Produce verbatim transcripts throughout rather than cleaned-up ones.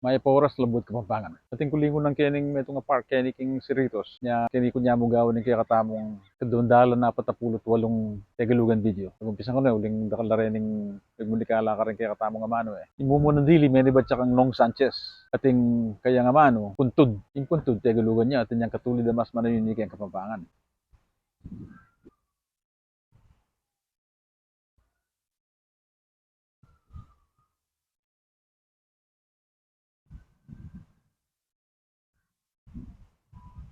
Mayap a oras, Labuad Kapampangan. Atin ku lingunan keni ing metung a part keni king Cerritos, nya keni ku nya mu gawan ing kekatamung kadwang dalan apat a pulu't walung Tegalugan video. Pag-umpisan ku ne uling dakal la reng migmunikala karing kekatamung amanu e. Ing mumunang dili, menibat ya kang Nong Sanchez. Atin kayang amanu, kuntud. Ing kuntud, Tegalugan ya, atin yang katulid a mas manayun ya keng Kapampangan.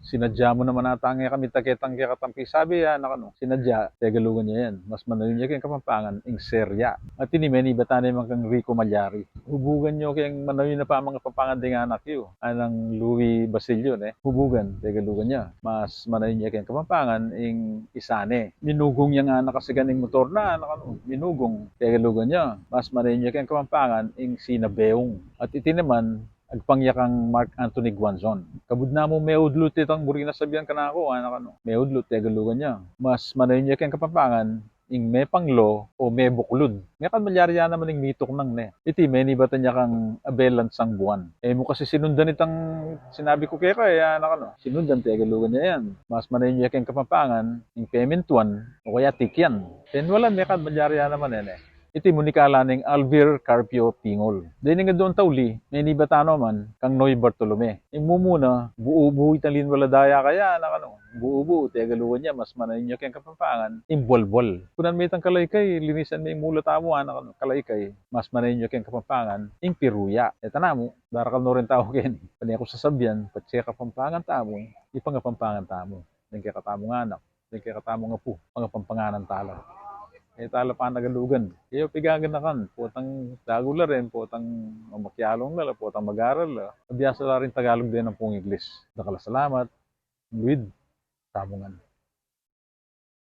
Sinadya mu naman ata ngan kami, taketang kekatamung pisabi, anak, anu? Sinadya, Tegalugan ya yan. Mas manayun ya keng Kapampangan ing serya. At ini, menibat ne naman kang Rico Malyari. Hubugan yu keng manayun a pamangapampangan ding anak yu, anang Louie Basilio, ne? Hubugan, Tegalugan ya. Mas manayun ya keng Kapampangan ing isane. Minugung yang anak kasi kaning motor na, anak, anu? Minugung, Tegalugan ya. Mas manayun ya keng Kapampangan ing sinabeung. At iti naman, agpang ya kang Mark Anthony Guanzon. Kabud na mu meudlut itang buri na sabian kanaku, anak, anu? Meudlut, Tegalugan ya. Mas manayun ya keng Kapampangan ing mepanglo o mebuklud. Mekad malyari ya naman ing mituknang, ne? Iti, menibatan ya kang Abel Lansang Buan. E mu kasi sinundan itang sinabi ku keka e, anak, anu? Sinundan, Tegalugan ya yan. Mas manayun ya keng Kapampangan ing pemintuan o kaya tikian. Penwalan, mekad malyari ya naman e, ne? Iti, munikala neng Alvir Carpio Pingol. Dening adwang tauli, menibat tana naman kang Noy Bartolome. Ing mumuna, bubu, itang linwal a daya kaya, anak, anu? Bubu, Tegalugan ya, mas manayun ya keng Kapampangan ing bualbual. Kunan me itang kalaykay, linisan me ing mula tamu, anak, anu? Kalaykay, mas manayun ya keng Kapampangan ing piruya. E ta namu, darakal no ring tau keni. Pane ku sasabian, patse Kapampangan tamu, ipangapampangan tamu. Deng kekatamung anak, deng kekatamung apu, pangapampanganan tala. E tala panagalugan. Kayu pigaganakan, potang dagul la rin, potang makialung la, potang mag-aral la, abiasa la ring Tagalog deng ampong Ingles. Dakal a salamat, luid tamu ngan.